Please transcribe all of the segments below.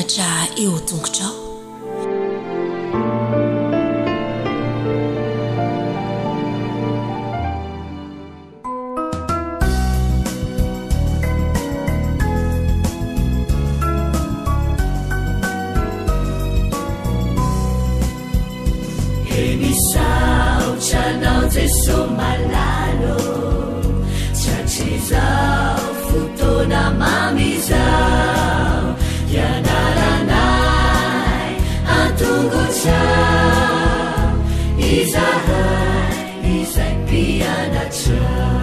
mpampianatra eo an-tongotrao. He misaotra anao Jeso malala ô, Tratrizao fotoana mamy izao, Hianaranay an-tongotrao izahay izay mpianatrao.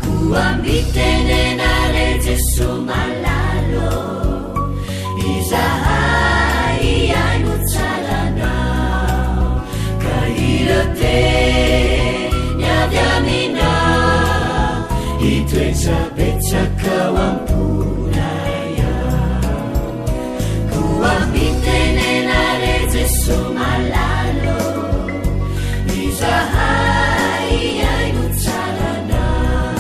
Koa mitenena re Jeso malala ô, Izahay hihaino tsara anao, ka ireo teny avy aminao hitoetra betsaka ao am-ponay ao. Koa mitenena re Jeso malala ô, izahay hihaino tsara anao,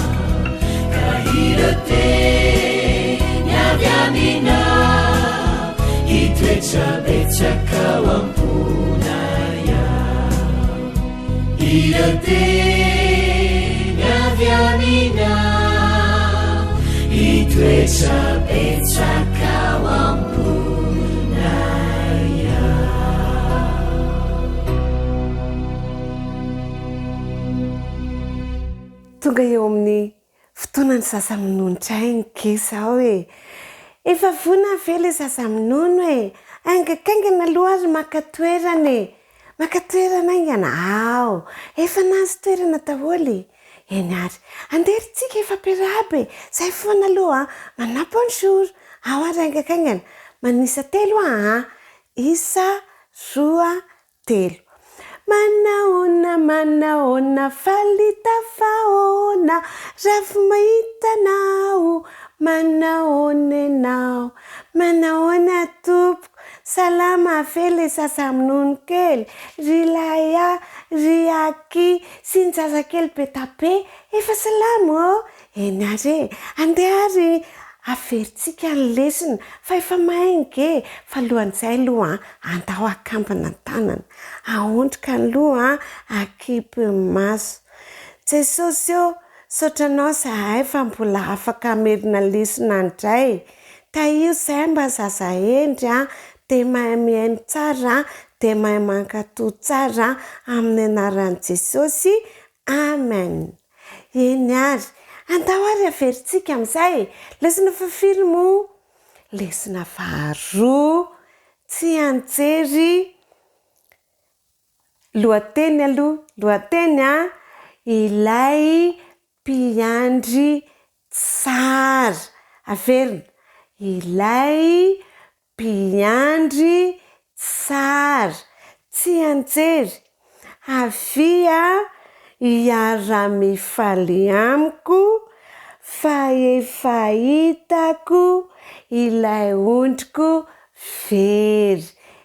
ka ireo teny avy aminao hitoetra betsaka ao am-ponay ao. Ireo teny avy aminao hitoetra betsaka ao am-ponay ao. Tonga eo amin'ny Fotoanan'ny zaza minono indray ny gisa ao e! Efa vonona ve ilay zaza minono e? Haingankaingana aloha ary maka toerana e! Maka toerana haingana? Ao! Efa nahazo toerana daholo e! Eny ary, andeha ry tsika hifampiarahaba e! Zay foana aloha an! Manao bonjour! Ao ary haingankaingana! Manisa telo aho an! Isa, roa, telo. Manahoana manahoana faly tafahoana raha vao mahita anao Manahoana ianao Manahoana tompoko Salama ve le zaza minono kely Ry Laia ry Aky sy ny zazakely be da be Efa salama ô Eny ary e! Andeha ary averintsika ny lesona fa efa mahay nge e! Fa alohan'izay aloha an, andao hakambana ny tanana, aondrika ny loha an, akipy ny maso. Jesosy ô, misaotra anao izahay fa mbola afaka hamerina lesona indray. Tahio izahay mba zaza hendry an, dia mahay mihaino tsara an, dia mahay mankatò tsara amin'ny anaran'i Jesosy. Amen. Eny ary, andao ary averintsika amin'izay e! Lesona fahafiry moa? Lesona faharoa, tsy anjery lohateny aloha, lohateny an, ilay mpiandry tsara. Averina, ilay Mpiandry tsara, tsy anjery, avia hiara-mifaly amiko fa efa hitako ilay ondriko very.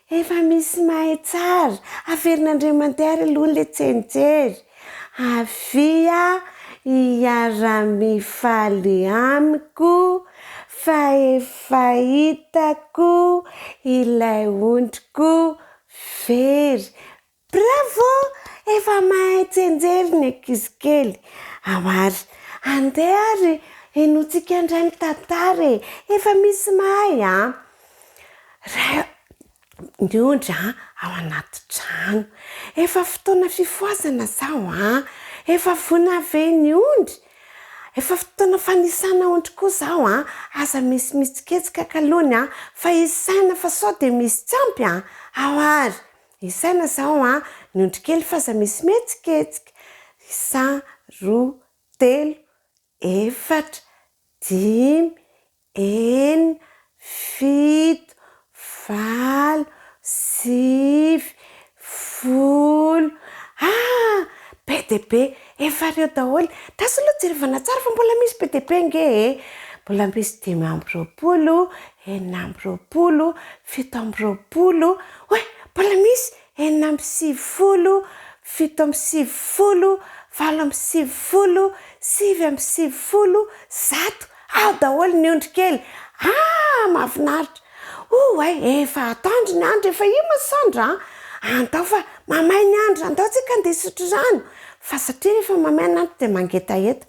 Efa misy mahay tsara, averin'Andriamandeha ary aloha ilay tsenjery. Avia hiara-mifaly amiko fa efa hitako ilay ondriko very. Bravo! Efa mahay tsianjery ny ankizy kely. Ao ary, andeha ary henointsika indray ny tantara e! Efa misy mahay an! Ray. Ny ondry an, ao anaty trano. Efa fotoana fifohazana zao an! Efa vonona ve ny ondry? Efa fotoana fanisana ondry koa zao an! Aza misy mihetsiketsika kalony an, fa isaina fa sao dia misy tsy ampy an! Ao ary! Isaina zao an, ny ondry kely fa aza misy mihetsiketsika. Isa, roa, telo, efatra, dimy, enina, fito, valo, sivy, folo, ah! Be dia be, efa ireo daholo. Andraso aloha jerevana tsara fa mbola misy be dia be ange e! Mbola misy 25, 26, 27, oay! Mbola misy 96, 97, 98, 99, 100, ao daholo ny ondry kely! Ah! Mahafinaritra! Oay, efa atoandro ny andro, efa io masoandro an! Andao fa mamay ny andro, andao tsika andeha hisotro rano. Fa satria rehefa mamay ny andro dia mangetaheta.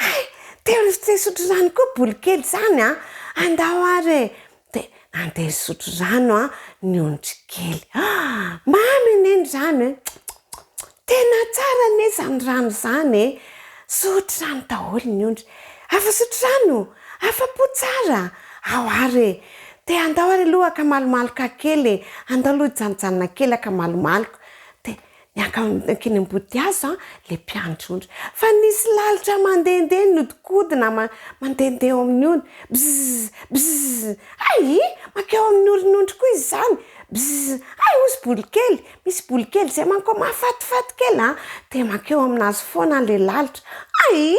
Hay, te hisotro rano koa bolokely izany an! Andao ary e! Dia nandeha nisotro rano ny ondry kely. Ah! Mamy anie ny rano e! Tena tsara anie izany rano izany e! Sotro rano daholo ny ondry. Afa-sotro rano? Afa-po tsara? Ao ary e! Dia andao ary aloha haka malomaloka kely e! Andao aloha hijanojanona kely haka malomaloka. Dia Niankina ambodihazo an, le mpiandry ondry. Fa nisy lalitra mandehandeha nihodinkodina mandehandeha eo amin'ny ony. Bzzz! Bzzz! Hay! Mankeo amin'ny orin'ondry koa izy izany. Bzzz! Hay hozy bolokely! Misy bolokely izay manko mahafatifaty kely an, dia mankeo aminazy foana le lalitra. Hay!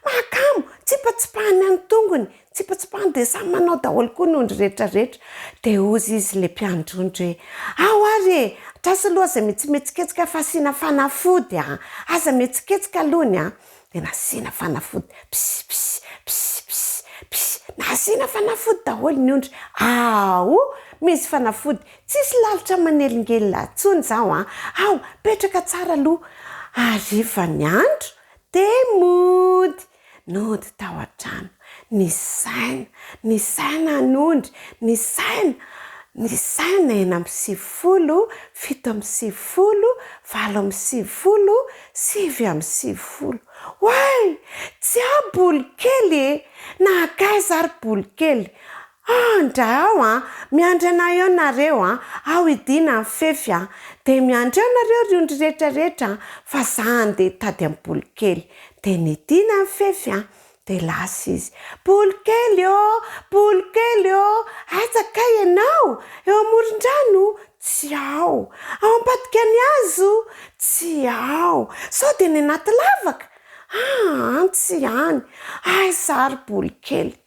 Mahakamo! Tsipatsipahany any tongony. Tsipatsipahany dia samy manao daholo koa ny ondry rehetra rehetra. Dia hozy izy ilay mpiandry ondry hoe, Ao ary e! Andraso aloha aza mihetsiketsiketsika fa asiana fanafody an! Aza mihetsiketsika alohany an! Dia nasiana fanafody, pss pss, pss pss, pss, nasiana fanafody daholo ny ondry. Ao! Misy fanafody, tsisy lalitra manelingelina intsony izao an! Ao! Petraka tsara aloha. Hariva ny andro dia mody. Nody tao an-trano. Nisaina, nisaina ny ondry, nisaina, nisaina 96, 97, 98, 99. Oay! Tsy ao bolokely e! Nankaiza ary bolokely? Andray ao an! Miandry anay eo nareo an! Ao hidiana ny fefy an! Dia miandry eo nareo ry ondry rehetra rehetra an! Fa za andeha hitady an'i Bolokely. Dia nidina ny fefy an! Dia lasa izy. Bolokely ô! Bolokely ô! Aiza kay ianao? Eo amoron-drano? Tsy ao. Ao ambadika ny hazo? Tsy ao. Sao dia any anaty lavaka? Aa! Tsy any. Aiza ary Bolokely?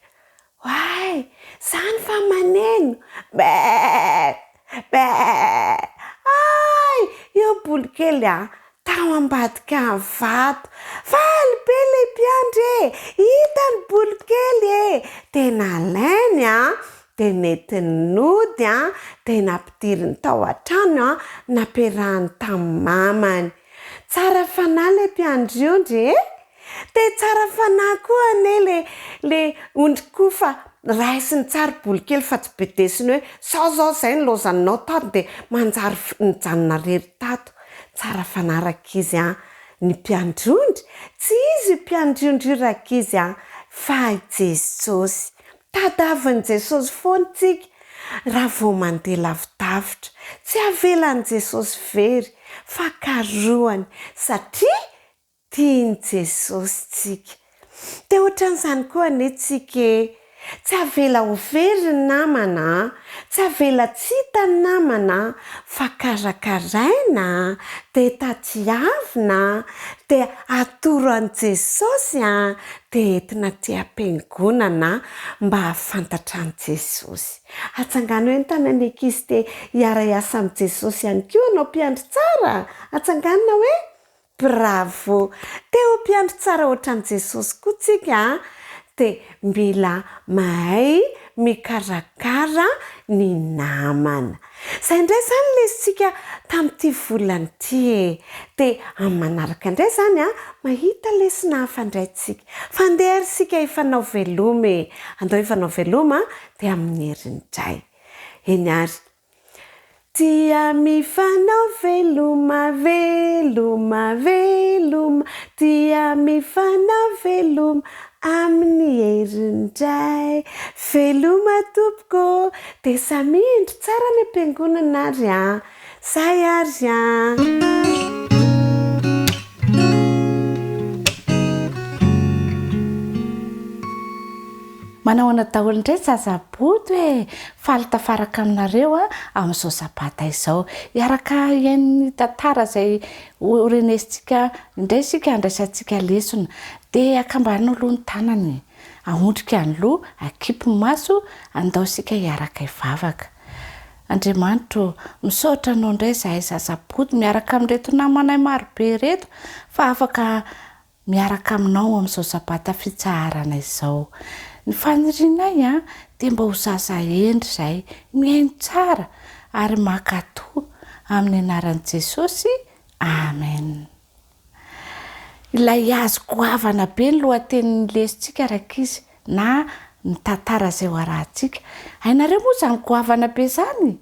Oay! Zany fa maneno! Bee! Bee! Ay! Eo bolokely a! Tao ambadika ny vato. Faly be ilay mpiandry e! Hitany bolokely e! Dia nalainy a! Dia nentiny nody a! Dia nampidiriny tao an-trano a! Nampiarahany tamin'ny mamany. Tsara fanahy ilay mpiandry ondry e! Dia tsara fanahy koa anie le le ondry koa fa raisiny tsara bolokely fa tsy bedesiny hoe zao zao zay ny lozanao tato dia manjary nijanona rery tato. Tsara fanahy rankizy an! Ny mpiandry ondry, tsy izy io mpiandry ondry io rankizy an! Fa i Jesosy. Tadavin'i Jesosy foana tsika raha vao mandeha lavidavitra. Tsy avelan'i Jesosy very fa karohany satria Tian'i Jesosy tsika. Dia ohatran'izany koa anie tsika e! Tsy avela ho very ny namana an! Tsy avela tsy hita ny namana an! Fa karakaraina an! Dia tadiavina an! Dia atoro an'i Jesosy an! Dia entina aty am-piangonana mba hahafantatra an'i Jesosy. Atsangano eo ny tanan'ny ankizy te hiara-hiasa amin'i Jesosy ihany koa ianao mpiandry tsara! Atsanganona hoe? Bravo! Te ho mpiandry tsara ohatran'i Jesosy koa tsika a! Dia mila mahay mikarakara ny namana. Izay indray izany lesintsika tamin'ity volana ity e! Dia amin'ny manaraka indray izany a, mahita lesona hafa indray tsika. Fa andeha ary isika hifanao veloma e! Andao hifanao veloma dia amin'ny heriny indray. Eny ary. Tia mifanao veloma, veloma, veloma, tia mifanao veloma amin'ny herindray. Veloma tompoko ô! Dia samia indro tsara any am-piangonana ary an! Zay ary an! Manao ahoana daholo indray zaza bodo e! Faly tafaraka aminareo aho amin'izao sabata izao. Hiaraka hihaino ny tantara izay ho renesintsika indray isika handraisantsika lesona. Dia akambano aloha ny tanana e! Ahondrika ny loha, akipy ny maso, andao isika hiaraka hivavaka. Andriamanitra ô, misaotra Anao indray izahay zaza bodo miaraka amin'ireto namanay marobe ireto fa afaka Miaraka aminao amin'izao sabata fitsaharana izao. Ny fanirianay dia mba ho zaza hendry izahay, mihaino tsara ary mankatò. Amin'ny anaran'i Jesosy, Amen. Ilay hazo goavana be ny lohatenin'ny lesontsika rankizy na ny tantara izay ho arahantsika. Hainareo moa izany goavana be izany?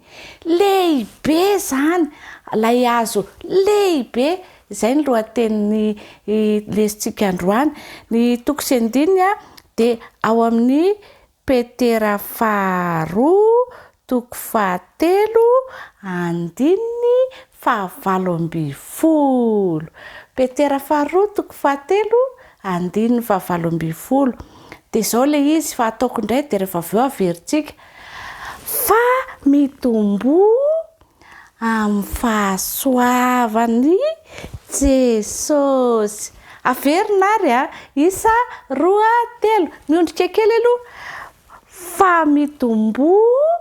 Lehibe izany, ilay hazo lehibe. Izay ny lohatenin'ny lesontsika androany. Ny toko sy andininy dia ao amin'ny Petera faharoa toko fahatelo andininy fahavalo ambin'ny folo. Petera faharoa toko fahatelo andininy fahavalo ambin'ny folo. Dia izao ilay izy fa ataoko indray dia rehefa avy eo averintsika. Fa mitomboa Amin'ny fahasoavan'i Jesosy. Averina ary a! Isa, roa, telo. Miondrika kely aloha. Fa mitomboa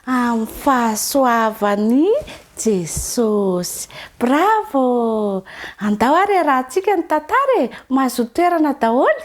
amin'ny fahasoavan'i Jesosy. Bravo! Andao ary iarahantsika ny tantara e! Mahazoa toerana daholo.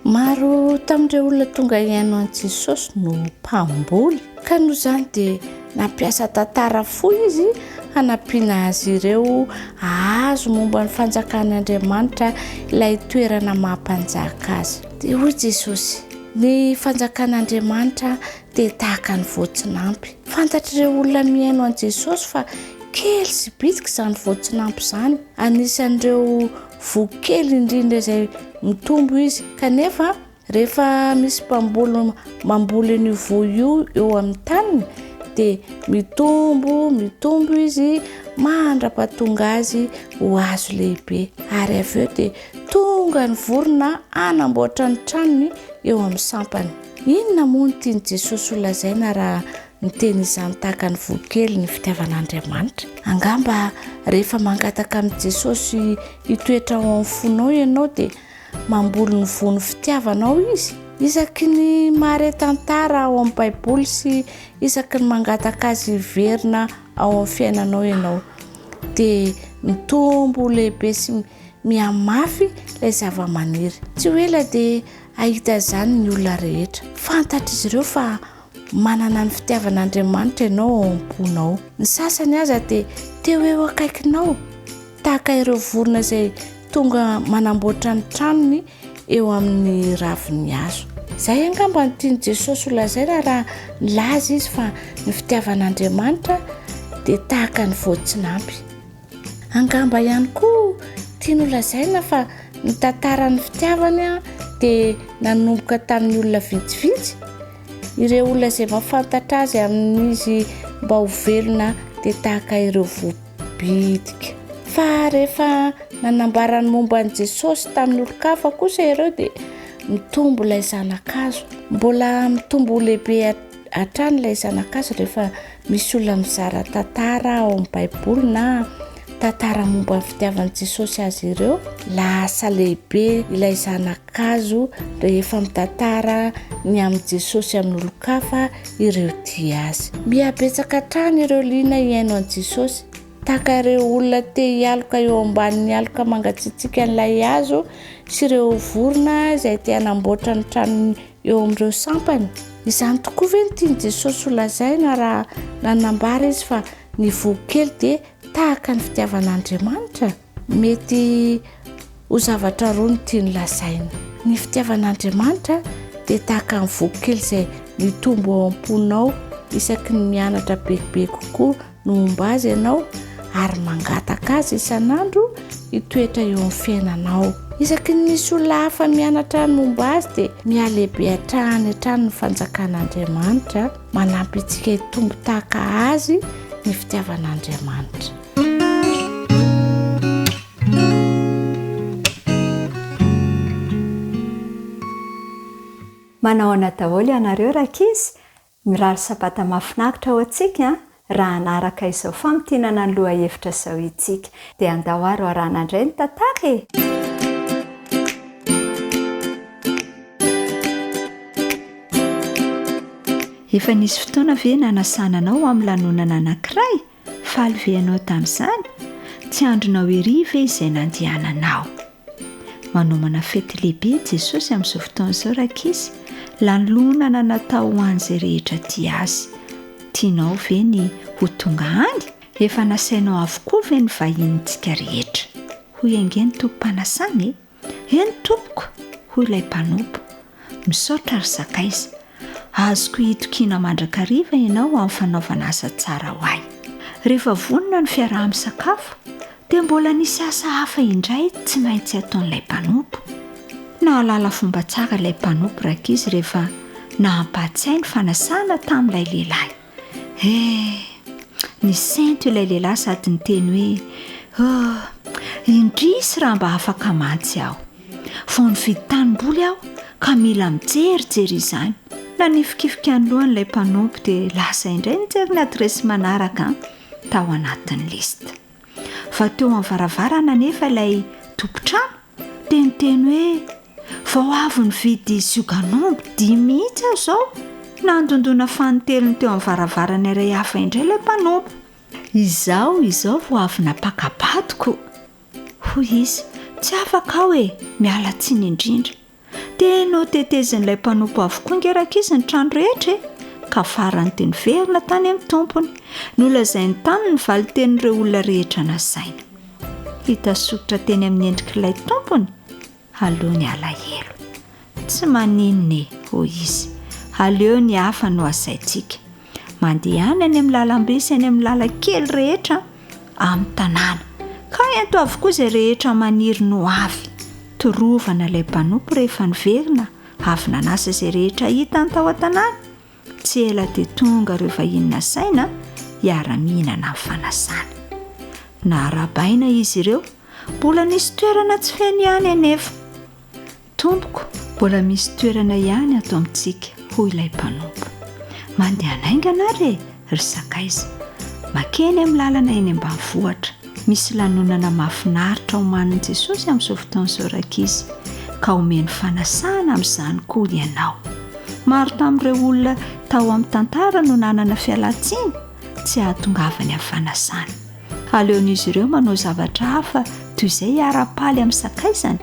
Maro tamin'ireo olona tonga hihaino an'i Jesosy no mpamboly, ka noho izany dia nampiasa tantara fohy izy hanampiana azy ireo hahazo momba ny fanjakan'Andriamanitra ilay toerana maha mpanjaka azy. Dia hoy Jesosy, Ny fanjakan'Andriamanitra dia tahaka ny voatsinampy. Fantatr'ireo olona mihaino an'i Jesosy fa kely sy bitika izany voatsinampy izany. Anisan'ireo voa kely indrindra izay mitombo izy. Kanefa, rehefa misy mpamboly mamboly an'io voa io eo amin'ny taniny, dia mitombo, mitombo izy mandra-pahatonga azy ho hazo lehibe. Ary avy eo dia tonga ny vorona hanamboatra ny tranony eo amin'ny sampany. Inona moa no tian'i Jesosy holazaina raha niteny izany tahaka ny voa kely ny fitiavan'Andriamanitra? Angamba rehefa mangataka amin'i Jesosy hitoetra ao amin'ny fonao ianao dia mamboly ny voan'ny fitiavana ao Izy. Isaky ny mahare tantara ao amin'ny Baiboly sy isaky ny mangataka Azy hiverina ao amin'ny fiainanao ianao dia mitombo ho lehibe sy mihamafy ilay zavamaniry. Tsy ho ela dia Hahita izany ny olona rehetra. Fantatr'izy ireo fa manana ny fitiavan'Andriamanitra ianao ao am-ponao. Ny sasany aza dia te ho eo akaikinao, tahaka ireo vorona izay tonga manamboatra ny tranony eo amin'ny ravin'ny hazo. Izay angamba no tian'i Jesosy holazaina raha nilaza izy fa ny fitiavan'Andriamanitra dia tahaka ny voatsinampy. Angamba ihany koa tiany holazaina fa ny tantaran'ny fitiavany dia nanomboka tamin'ny olona vitsivitsy, ireo olona izay mahafantatra azy amin'izy mba ho velona dia tahaka ireo voa bitika. Fa rehefa nanambara ny momba an'i Jesosy tamin'ny olon-kafa kosa ireo dia mitombo ilay zana-kazo. Mbola mitombo ho lehibe hatrany ilay zana-kazo rehefa Misy olona mizara tantara ao amin'ny Baiboly na tantara momba ny fitiavan'i Jesosy azy ireo. Lasa lehibe ilay zana-kazo rehefa mitantara ny amin'i Jesosy amin'olon-kafa ireo tia azy. Mihabetsaka hatrany ireo liana hihaino an'i Jesosy. Tahaka ireo olona te hialoka eo ambanin'ny aloka mangatsiatsiakan'ilay hazo sy ireo vorona izay te hanamboatra ny tranony eo amin'ireo sampany. Izany tokoa ve no tian'i Jesosy holazaina raha nanambara izy fa ny voa kely dia tahaka ny fitiavan'Andriamanitra? Mety ho zavatra roa no tiany lazaina. Ny fitiavan'Andriamanitra dia tahaka ny voa kely izay mitombo ao am-ponao isaky ny mianatra bebe kokoa ny momba azy ianao ary mangataka azy isan'andro hitoetra eo amin'ny fiainanao. Isaky ny misy olona hafa mianatra ny momba azy dia mihalehibe hatrany hatrany ny fanjakan'Andriamanitra. Manampy antsika hitombo tahaka azy ny fitiavan'Andriamanitra. Manao ahoana daholo ianareo rankizy? Mirary sabata mahafinaritra ho antsika an! Raha hanaraka izao famintinana ny lohahevitra izao itsika. Dia andao ary ho arahana indray ny tantara e! Efa nisy fotoana ve nanasana anao ho amin'ny lanonana anankiray? Faly ve ianao tamin'izany? Tsy andrinao ery ve izay nandehananao? Manomana fety lehibe Jesosy amin'izao fotoana izao rankizy, lanonana natao ho an'izay rehetra tia Azy. Tianao ve ny ho tonga any? Efa nasainao avokoa ve ny vahinintsika rehetra? Hoy ange ny tompom-panasana e! Eny tompoko, hoy ilay mpanompo. Misaotra ry sakaiza. Azoko itokiana mandrakariva ianao amin'ny fanaovana asa tsara ho ahy. Rehefa vonona ny fiaraha-misakafo, dia mbola nisy asa hafa indray tsy maintsy ataon'ilay mpanompo. Nahalala fomba tsara ilay mpanompo rankizy rehefa nampahatsiahy ny fanasana tamin'ilay lehilahy. Eh! Nisento ilay lehilahy sady niteny hoe, Oh, indrisy raha mba afaka mantsy aho. Vao nividy tanimboly aho ka mila mijerijery izany. Nanifikifika ny lohany ilay mpanompo dia lasa indray nijery ny adiresy manaraka tao anatin'ny lista. Fa teo amin'ny varavarana anefa ilay tompon-trano dia niteny hoe, Vao avy nividy ziogan'omby dimy mihitsy aho izao. Nandondona fanintelony teo amin'ny varavarana iray hafa indray ilay mpanompo. Izaho izao vao avy nampaka-badiko, hoy izy, tsy afaka aho e, miala tsiny indrindra. Dia notetezin'ilay mpanompo avokoa ange rankizy ny trano rehetra e! Ka farany dia niverina tany amin'ny tompony. Nolazainy taminy ny valin-tenin'ireo olona rehetra nasaina. Hita soritra teny amin'ny endrik'ilay tompony aloha ny alahelo. Tsy maninona e, hoy izy, aleo ny hafa no asaintsika. Mandehana any amin'ny lalambe sy any amin'ny lalan-kely rehetra amin'ny tanàna, ka ento avokoa izay rehetra maniry ny ho avy. Torovana ilay mpanompo rehefa niverina avy nanasa izay rehetra hitany tao an-tanàna. Tsy ela dia tonga ireo vahiny nasaina hiara-mihinana amin'ny fanasana. Naharabaina izy ireo, mbola nisy toerana tsy feno ihany anefa. Tompoko, mbola misy toerana ihany ato amintsika, hoy ilay mpanompo. Mandehana haingana àry e, ry sakaiza. Makeny amin'ny lalana eny ambanivohitra. Misy lanonana mahafinaritra omanin'i Jesosy amin'izao fotoana izao, rankizy, ka omeny fanasana amin'izany koa ianao. Maro tamin'ireo olona tao amin'ny tantara no nanana fialan-tsiny tsy hahatongavany amin'ny fanasana. Aleon'izy ireo manao zavatra hafa toy izay hiara-paly amin'ny sakaizany.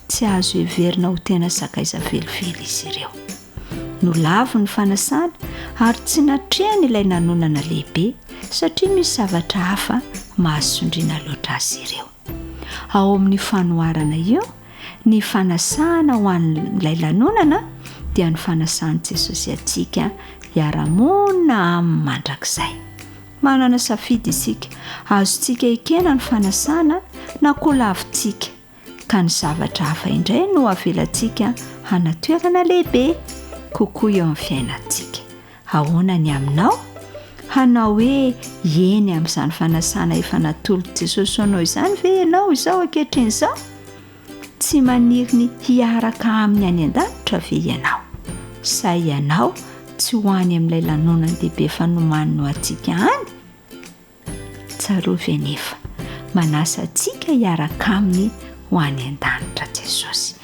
Tsy azo heverina ho tena sakaiza velively izy ireo. Nolaviny ny fanasana ary tsy natrehany ilay nanonana lehibe satria misy zavatra hafa mahasondriana loatra azy ireo. Ao amin'io fanoharana io, ny fanasana ho an'ilay lanonana dia ny fanasan'i Jesosy antsika hiara-monina aminy mandrakizay. Manana safidy isika, azontsika ekena ny fanasana na koa lavintsika. ka ny zavatra hafa indray no avelantsika hanatoerana lehibe kokoa eo amin'ny fiainantsika. Ahoana ny aminao? Hanao hoe eny amin'izany fanasana efa natolotr'i Jesosy ho anao izany ve ianao izao ankehitriny izao? Tsy maniry ny hiaraka aminy any an-danitra ve ianao? Sa ianao tsy ho any amin'ilay lanonan-dehibe efa nomaniny ho antsika any? Tsarovy anefa, manasa antsika hiaraka aminy ho any an-danitra Jesosy.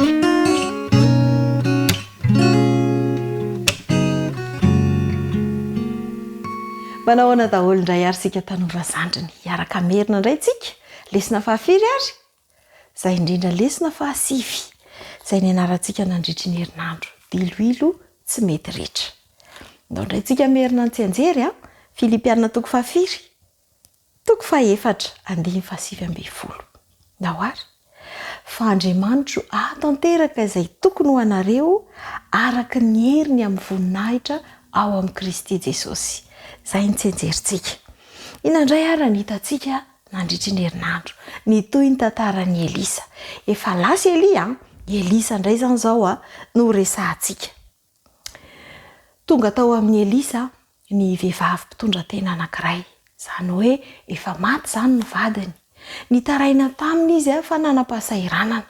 Manao ahoana daholo indray ary isika tanora zandriny? Hiaraka hamerina indray tsika? Lesona fahafiry ary? Izay indrindra lesona fahasivy izay nianarantsika nandritry ny herinandro. Diloilo tsy mety ritra. Ndao indray tsika hamerina ny tsianjery a! Filipiana toko fahafiry? Toko fahefatra, andininy fahasivy ambin'ny folo. Ndao ary. Fa Andriamanitro hahatanteraka izay tokony ho anareo araka ny heriny amin'ny voninahitra ao amin'i Kristy Jesosy. Izay ny tsianjerintsika. Inona indray ary ny hitantsika nandritry ny herinandro. Nitohy ny tantaran'i Elisa. Efa lasa i Elia an! I Elisa indray izany izao no resahantsika. Tonga tao amin'i Elisa ny vehivavy mpitondra tena anankiray. Izany hoe efa maty izany ny vadiny. Nitaraina taminy izy fa nanam-pahasahiranana.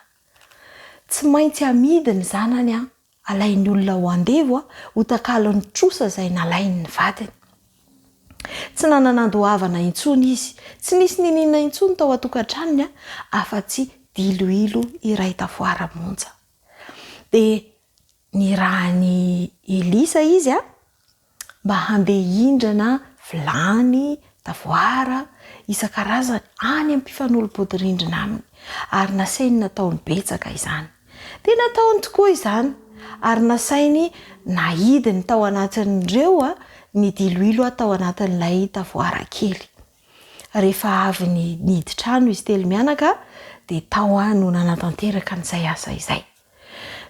Tsy maintsy amidy ny zanany alain'ny olona ho andevo ho takalon'ny trosa izay nalain'ny vadiny. Tsy nanana andoavana intsony izy. Tsy nisy niniana intsony tao an-tokantranony afa-tsy diloilo iray tavoara monja. Dia nirahin'i Elisa izy mba handeha hindrana vilany, tavoara. isan-karazany any amin'ny mpifanolo-bodirindrina aminy, ary nasainy nataony betsaka izany. Dia nataony tokoa izany, ary nasainy naidiny tao anatin'ireo ny diloilo tao anatin'ilay tavoara kely. Rehefa avy nidy trano izy telo mianaka, dia tao no nanatanteraka an'izay asa izay.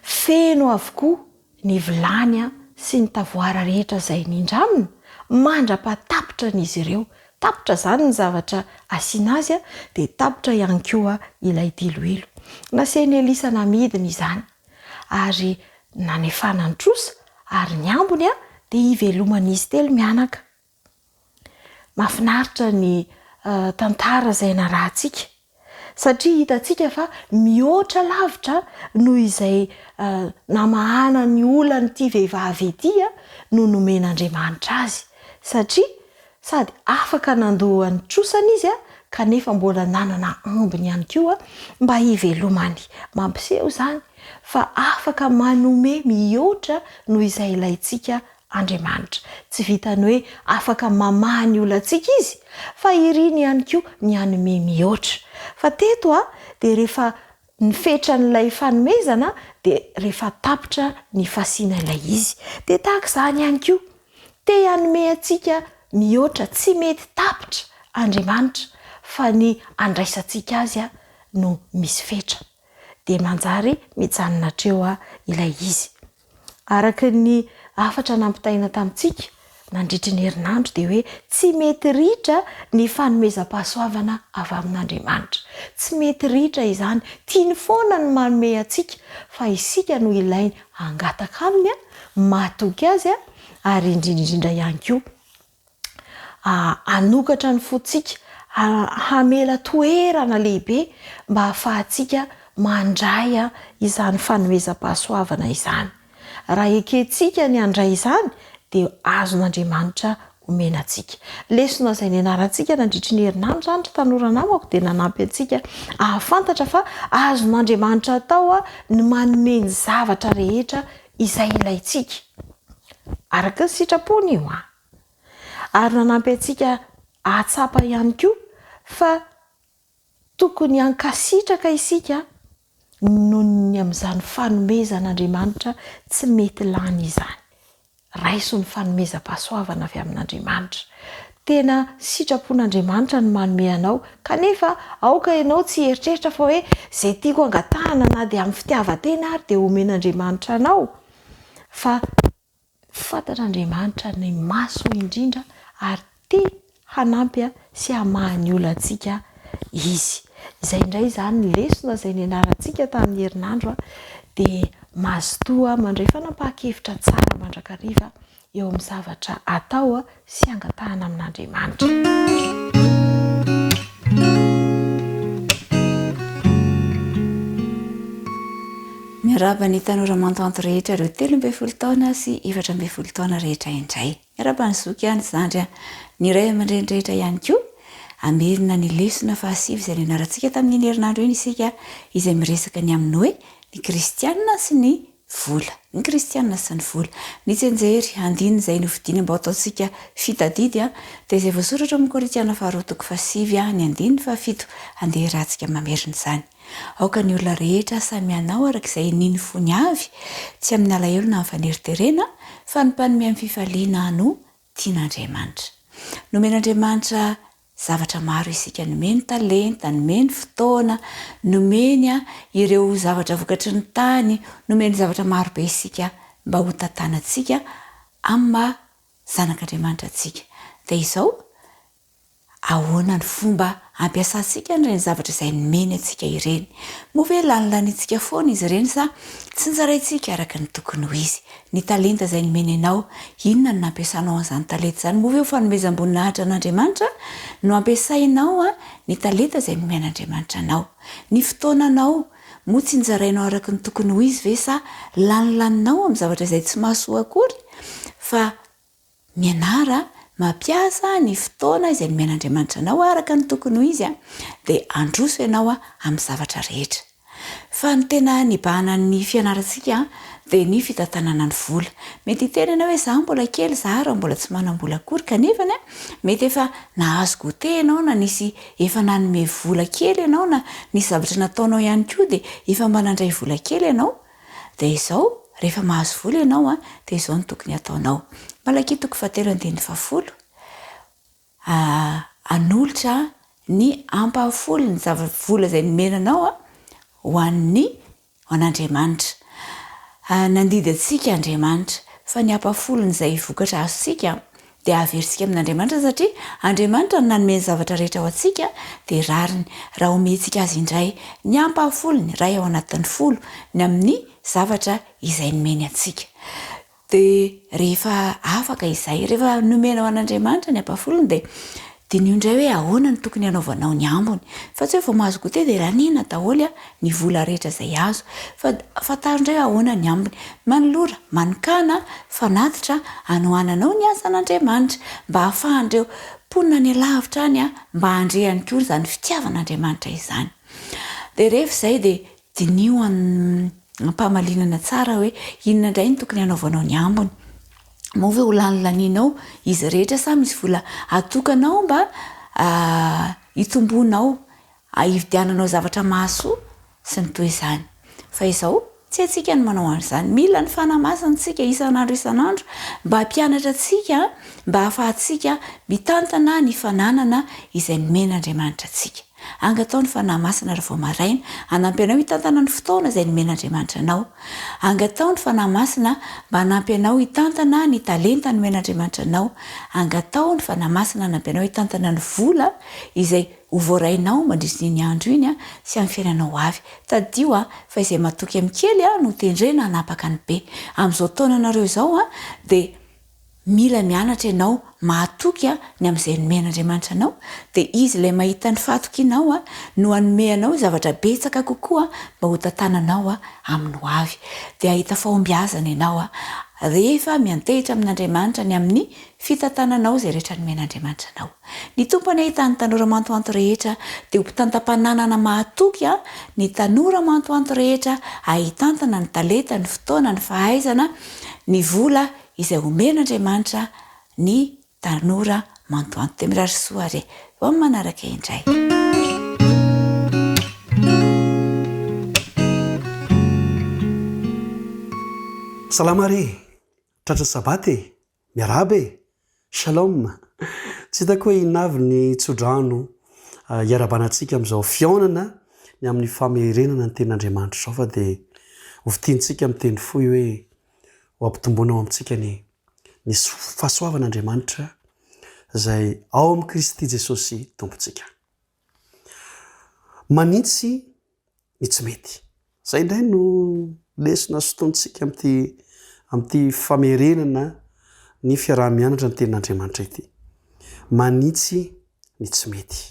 Feno avokoa ny vilany sy ny tavoara rehetra izay nindramina, mandra-pahatapitra an'izy ireo. Tapitra izany ny zavatra asiana azy, dia tapitra ihany koa ilay diloilo. Nasain'i Elisa namidiny izany, ary nanefana ny trosa, ary ny ambiny dia hiveloman'izy telo mianaka. Mahafinaritra ny tantara izay narahantsika, satria hitantsika fa mihoatra lavitra noho izay namahana ny olan'ity vehivavy ity no nomen'Andriamanitra azy, satria sady afaka nandoa ny trosany izy kanefa mbola nanana ambiny ihany koa mba hivelomany. Mampiseho izany fa afaka manome mihoatra noho izay ilaintsika Andriamanitra. Tsy vitan'ny hoe afaka mamaha ny olantsika Izy, fa iriny ihany koa ny hanome mihoatra. Fa teto dia rehefa ny fetran'ilay fanomezana dia rehefa tapitra ny fasiana ilay izy. Dia tahaka izany ihany koa, te hanome antsika mihoatra tsy mety tapitra Andriamanitra, fa ny andraisantsika Azy no misy fetra. Dia manjary mijanona hatreo ilay izy. Araka ny hafatra nampitaina tamintsika nandritry ny herinandro dia hoe tsy mety ritra ny fanomezam-pahasoavana avy amin'Andriamanitra. Tsy mety ritra izany, tiany foana ny manome antsika fa isika no ilainy hangataka aminy, matoky azy ary indrindra indrindra ihany koa hanokatra ny fontsika, hamela toerana lehibe mba hahafahantsika mandray izany fanomezam-pahasoavana izany. Raha ekentsika ny handray izany dia azon'Andriamanitra omena antsika. Lesona izay nianarantsika nandritry ny herinandro izany ry tanora namako dia nanampy antsika hahafantatra fa azon'Andriamanitra atao ny manome ny zavatra rehetra izay ilaintsika. Araka ny sitrapony io an! Ary nanampy antsika hahatsapa ihany koa fa tokony hankasitraka isika noho ny amin'izany fanomezan'Andriamanitra tsy mety lany izany. Raiso ny fanomezam-pahasoavana avy amin'Andriamanitra. Tena sitrapon'Andriamanitra ny manome anao, kanefa aoka ianao tsy hieritreritra fa hoe izay tiako angatahana na dia amin'ny fitiavan-tena ary dia omen'Andriamanitra anao, fa Fantatr'Andriamanitra ny mahasoa indrindra ary te hanampy sy hamaha ny olantsika Izy. Izay indray izany ny lesona izay nianarantsika tamin'ny herinandro dia mazotoa mandray fanapahan-kevitra tsara mandrakariva eo amin'ny zavatra atao sy angatahana amin'Andriamanitra. Miarahaba ny tanora mantanty rehetra ireo 13 taona sy 14 taona rehetra indray. Miarahaba ny zoky ny zandry ny ray aman-dreny rehetra ihany koa. Hamerina ny lesona fahasivy izay nianarantsika tamin'iny herinandro iny isika izay miresaka ny amin'ny hoe ny kristiana sy ny vola. Ny kristiana sy ny vola. Ny tsianjery, andininy izay nofidina mba ho ataontsika fitadidy, dia izay voasoratra ao amin'ny Korintiana faharoa toko fahasivy, ny andininy fahafito. Andeha hiarahantsika mamerina izany. Aoka ny olona rehetra samy hanao araka izay inian'ny fony avy, tsy amin'ny alahelo na amin'ny faneriterena, fa ny mpanome amin'ny fifaliana no tian'Andriamanitra. Nomen'Andriamanitra zavatra maro isika, nomeny talenta, nomeny fotoana, nomeny ireo zavatra vokatry ny tany, nomeny zavatra maro be isika mba ho tantanantsika amin'ny maha zanak'Andriamanitra antsika. Dia izao, Ahoana ny fomba ampiasantsika an'ireny zavatra izay nomeny antsika ireny? Moa ve lanilanintsika foana izy ireny sa tsinjaraintsika araka ny tokony ho izy? Ny talenta izay nomeny anao, inona no nampiasanao an'izany talenta izany? Moa ve ho fanomezam-boninahitra an'Andriamanitra no ampiasainao ny talenta izay nomen'Andriamanitra anao? Ny fotoananao, moa tsinjarainao araka ny tokony ho izy ve sa lanilaninao amin'ny zavatra izay tsy mahasoa akory fa Mianara mampiasa ny fotoana izay nomen'Andriamanitra anao araka ny tokony ho izy, dia handroso ianao amin'ny zavatra rehetra. Fa ny tena nibahanan'ny fianarantsika dia ny fitantanana ny vola. Mety hiteny ianao hoe izaho mbola kely, izaho ary mbola tsy manam-bola akory kanefany mety efa nahazo goûter ianao na nisy efa nanome vola kely ianao na nisy zavatra nataonao ihany koa dia efa mba nandray vola kely ianao. Dia izao, rehefa mahazo vola ianao dia izao no tokony hataonao. Malakia toko fahatelo andininy fahafolo. Hanolotra ny ampahafolon'ny zava-vola izay nomena anao ho an'ny ho an'Andriamanitra. Nandidy antsika Andriamanitra fa ny ampahafolon'izay vokatra azontsika dia averintsika amin'Andriamanitra satria Andriamanitra no nanome ny zavatra rehetra ho antsika dia rariny raha omentsika Azy indray ny ampahafolony, iray ao anatin'ny folo, ny amin'ny zavatra izay nomeny antsika. Dia rehefa afaka izay, rehefa nomenao an'Andriamanitra ny ampahafolony dia diniho indray hoe ahoana no tokony hanaovanao ny ambiny. Fa tsy hoe vao mahazo goûter dia laniana daholo ny vola rehetra izay azo. Fa fantaro indray hoe ahoana ny ambiny. Manolora, manokàna fanatitra hanohananao ny asan'Andriamanitra mba hahafahan'ireo mponina any alavitra any mba handre ihany koa izany fitiavan'Andriamanitra izany. Dia rehefa izay dia Diniho am-pahamalinana tsara hoe inona indray no tokony hanaovanao ny ambiny. Moa ve ho lanilanianao izy rehetra sa misy vola atokanao mba hitomboanao, hividiananao zavatra mahasoa sy ny toy izany. Fa izao, tsy haintsika ny manao an'izany. Mila ny Fanahy Masina isika isan'andro isan'andro mba hampianatra antsika mba hahafahantsika mitantana ny fananana izay nomen'Andriamanitra antsika. Angataho ny Fanahy Masina raha vao maraina hanampy anao hitantana ny fotoana izay nomen'Andriamanitra anao. Angataho ny Fanahy Masina mba hanampy anao hitantana ny talenta nomen'Andriamanitra anao. Angataho ny Fanahy Masina hanampy anao hitantana ny vola izay ho voarainao mandritra iny andro iny sy amin'ny fiainanao ho avy. Tadidio fa izay matoky amin'ny kely no tendrena hanapaka ny be. Amin'izao taonanareo izao dia Mila mianatra ianao mahatoky ny amin'izay nomen'Andriamanitra anao, dia Izy ilay mahita ny fahatokianao no hanome anao zavatra betsaka kokoa mba ho tantananao amin'ny ho avy. Dia hahita fahombiazana ianao rehefa miantehitra amin'Andriamanitra ny amin'ny fitantananao izay rehetra nomen'Andriamanitra anao. Ny Tompo anie hitahy ny tanora mantoanto rehetra dia ho mpitantam-pananana mahatoky ny tanora mantoanto rehetra hahay hitantana ny talenta, ny fotoana, ny fahaizana, ny vola izay omen'Andriamanitra ny tanora mantoanto. Dia mirary soa ary e! Ho amin'ny manaraka indray. Salama re e! Tratry ny sabata e! Miarahaba e! Shalom! Tsy hitako hoe inona avy ny tsodrano hiarahabana antsika amin'izao fihaonana ny amin'ny famerenana ny tenin'Andriamanitra izao fa dia ho fintinitsika amin'ny teny fohy hoe ho ampitomboina ao amintsika anie ny fahasoavan'Andriamanitra izay ao amin'i Kristy Jesosy Tompontsika. Manitsy ny tsy mety. Izay indray no lesona sotontsika amin'ity amin'ity famerenana ny fiaraha-mianatra ny tenin'Andriamanitra ity. Manitsy ny tsy mety.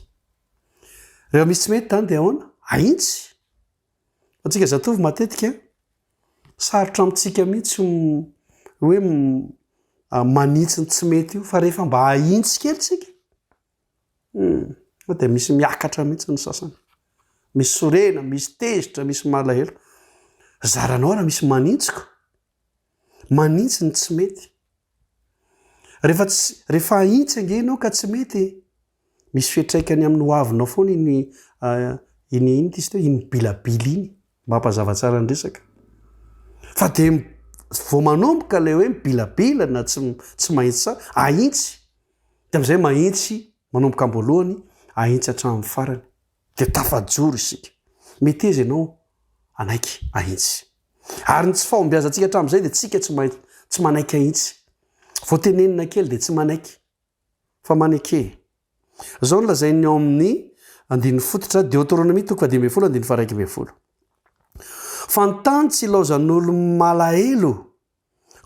Rehefa misy tsy mety izany dia ahoana? Ahitsy. Antsika zatovo matetika, sarotra amintsika mihitsy hoe manitsy ny tsy mety io fa rehefa mba ahintsy kely tsika, hum, dia misy miakatra mihitsy ny sasany. Misy sorena, misy tezitra, misy malahelo. Zaranao raha misy manintsiko. Manintsy ny tsy mety. Rehefa tsy, rehefa ahintsy ange ianao ka tsy mety e. Misy fiantraikany amin'ny hoavinao foana iny iny inona izy teo, iny bilabila iny, mba hampazava tsara ny resaka. Fa dia vao manomboka ilay hoe mibilabila na tsy tsy mahitsy tsara, ahitsy. Dia amin'izay mahitsy manomboka am-boalohany, ahitsy hatramin'ny farany. Dia tafajoro isika. Meteza ianao hanaiky ahitsy. Ary ny tsy fahombiazantsika hatramin'izay dia tsika tsy mahay tsy manaiky ahitsy. Vao tenenina kely dia tsy manaiky. Fa maneke. Izao no lazain'ny ao amin'ny andininy fototra, Deoteronomia toko fahadimy ambin'ny folo andininy faha-iraika ambin'ny folo. Fa ny tany tsy ilaozan'olo-malahelo,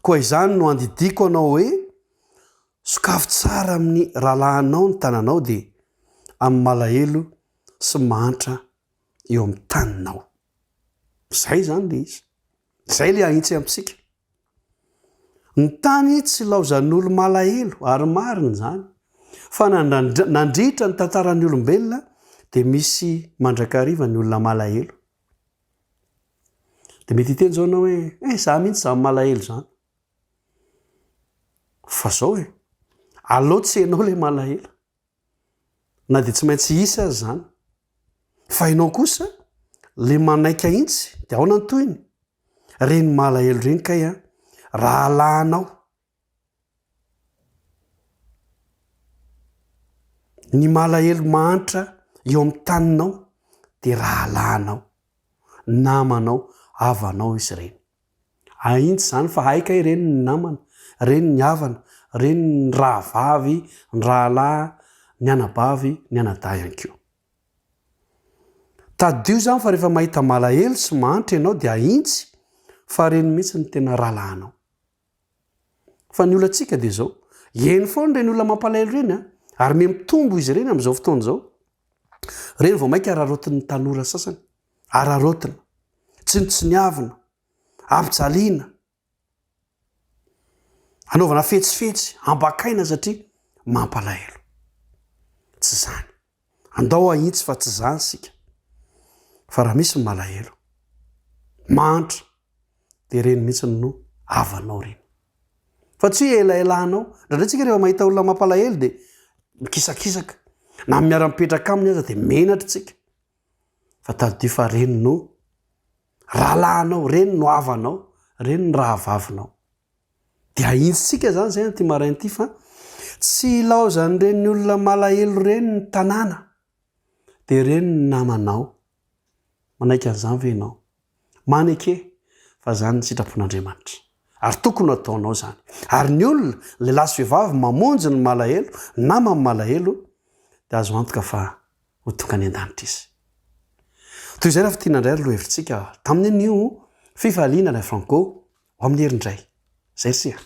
koa izany no andidiako anao hoe, Sokafy tsara amin'ny rahalahinao ny tananao dia amin'ny malahelo sy mahantra eo amin'ny taninao. Izay izany ilay izy. Izay ilay ahitsy amintsika. Ny tany tsy laozan'olo-malahelo, ary marina izany, fa nandritra ny tantaran'ny olombelona dia misy mandrakariva ny olona malahelo. Dia mety hiteny izao ianao hoe, eh, izaho mihitsy izany malahelo izany. Fa izao e, aleo tsy ianao ilay malahelo. Na dia tsy maintsy hisy aza izany. Fa ianao kosa, ilay manaiky ahintsy, dia ahoana ny tohiny? Ireny malahelo ireny kay an, rahalahinao. Ny malahelo mahantra eo amin'ny taninao dia rahalahinao, namanao, havanao izy ireny. Ahintsy izany fa hay kay ireny ny namana, ireny ny havana, ireny ny rahavavy, ny rahalahy, ny anabavy, ny anadahy ihany koa. Tadidio izany fa rehefa mahita malahelo sy mahantra ianao dia ahintsy fa ireny mihitsy no tena rahalahinao. Fa ny olantsika dia izao, eny foana ireny olona mampalahelo ireny an, ary miha mitombo izy ireny amin'izao fotoana izao. Ireny vao mainka araraotin'ny tanora sasany, araraotina, tsinontsiniavina, ampijaliana, anaovana fetsifetsy, ambakaina satria mampalahelo. Tsy izany. Andao hahitsy fa tsy izany isika. Fa raha misy ny malahelo, mahantra, dia ireny mihitsy no havanao ireny. Fa tsy hoe elaelanao. Indraindray tsika rehefa mahita olona mampalahelo dia mikisakisaka. Na miara-mipetraka aminy aza dia menatra tsika. Fa tadidio fa ireny no rahalahinao, ireny no havanao, ireny no rahavavinao. Dia ahitsitsika izany izay an'ity maraina ity fa tsy ilaozan'ireny olona malahelo ireny ny tanàna. Dia ireny ny namanao. Manaiky an'izany ve ianao? Maneke fa izany ny sitrapon'Andriamanitra. Ary tokony ho ataonao izany. Ary ny olona, lehilahy sy vehivavy, mamonjy ny malahelo, naman'ny malahelo, dia azo antoka fa ho tonga any an-danitra izy. Toy izay raha fintinina indray ry lohevitsika tamin'ny anio, fifaliana ilay Franco, ho amin'ny hery indray. Izay ry sia.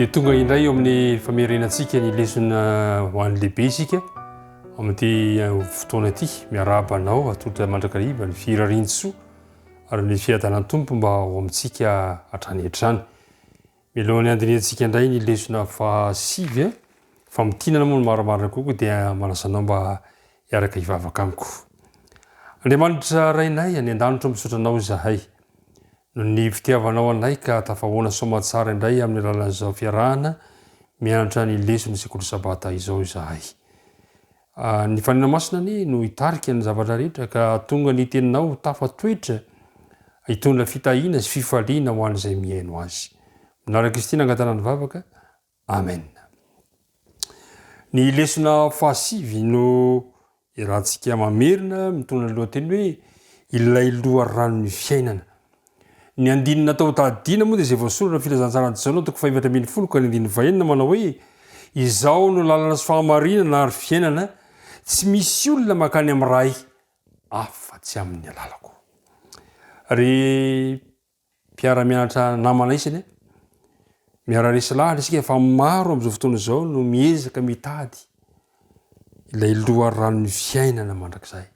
Dia tonga indray eo amin'ny famerenantsika ny lesona ho an'ny lehibe isika amin'ity fotoana ity. Miarahaba anao atolotra mandrakariva ny firarian-tsoa ary ny fiadanan'ny Tompo mba ho amintsika hatrany hatrany. Mialohan'ny handinihantsika indray ny lesona fahasivy, famintinana moa no marimarina kokoa dia manasa anao mba hiaraka hivavaka amiko. Andriamanitra Rainay any an-danitra misaotra anao izahay noho ny fitiavanao anay ka tafahoana soamatsara indray amin'ny alalan'izao fiarahana mianatra ny leson'ny sekoly sabata izao izahay. Ny Fanahy Masina anie no hitarika ny zavatra rehetra ka hahatonga ny teninao ho tafatoetra hitondra fitahiana sy fifaliana ho an'izay mihaino azy. Minara Kristy nangatana ny vavaka. Amen. Ny lesona fahasivy no iarahantsika mamerina mitondra ny lohateny hoe ilay loharanon'ny fiainana. Ny andininy natao ho tadidiana moa dia izay voasoratra amin'ny Filazantsaran'i Jaona toko fahefatra ambinifolo ka ny andininy fahenina manao hoe, Izaho no lalana sy fahamarinana ary fiainana, tsy misy olona mankany amin'ny Ray afa-tsy amin'ny alalako. Ry mpiara-mianatra namana isany, miara-resy lahatra isika fa maro amin'izao fotoana izao no miezaka mitady ilay loharanon'ny fiainana mandrakizay.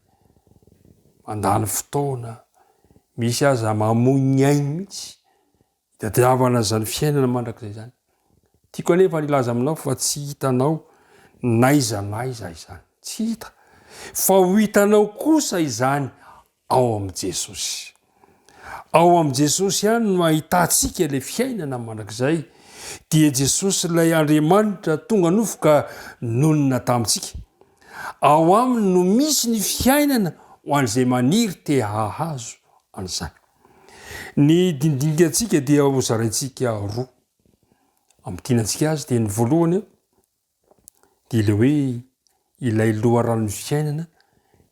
Mandany fotoana, misy aza mamoy ny ainy mihitsy hitadiavana izany fiainana mandrakizay izany. Tiako anefa ny hilaza aminao fa tsy hitanao n'aiza n'aiza izany. Tsy hita. Fa ho hitanao kosa izany ao amin'i Jesosy. Ao amin'i Jesosy ihany no ahitantsika ilay fiainana mandrakizay, dia Jesosy ilay Andriamanitra tonga nofo ka nonina tamintsika. Ao aminy no misy ny fiainana ho an'izay maniry te hahazo an'izany. Ny dinidinika antsika dia hozaraintsika roa. Amintinantsika azy dia ny voalohany dia ilay hoe ilay loharanon'ny fiainana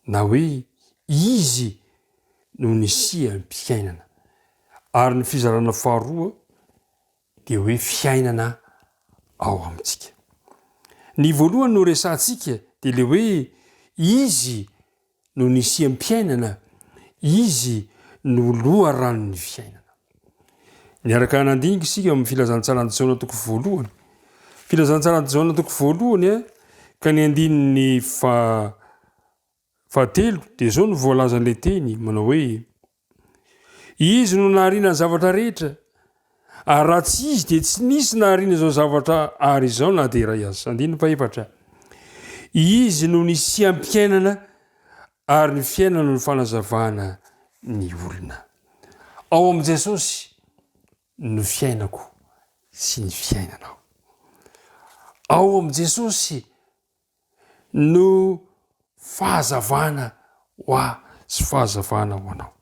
na hoe izy no nisiam-piainana. Ary ny fizarana faharoa dia hoe fiainana ao amintsika. Ny voalohany no resahantsika dia ilay hoe izy no nisiam-piainana, Izy no loharanon'ny fiainana. Niaraka nandinika isika amin'ny filazantsaran'i Jaona toko voalohany. Filazantsaran'i Jaona toko voalohany ka ny andininy fa. Fahatelo, dia izao no voalazan'ilay teny, manao hoe, Izy no nahariana ny zavatra rehetra, ary raha tsy Izy dia tsy nisy nahariana izao zavatra ary izao na dia iray aza. Andininy fahefatra, Izy no nisiam-piainana ary ny fiainana no fanazavana ny olona. Ao amin'i Jesosy no fiainako sy ny fiainanao. Ao amin'i Jesosy no fahazavana ho ahy sy fahazavana ho anao.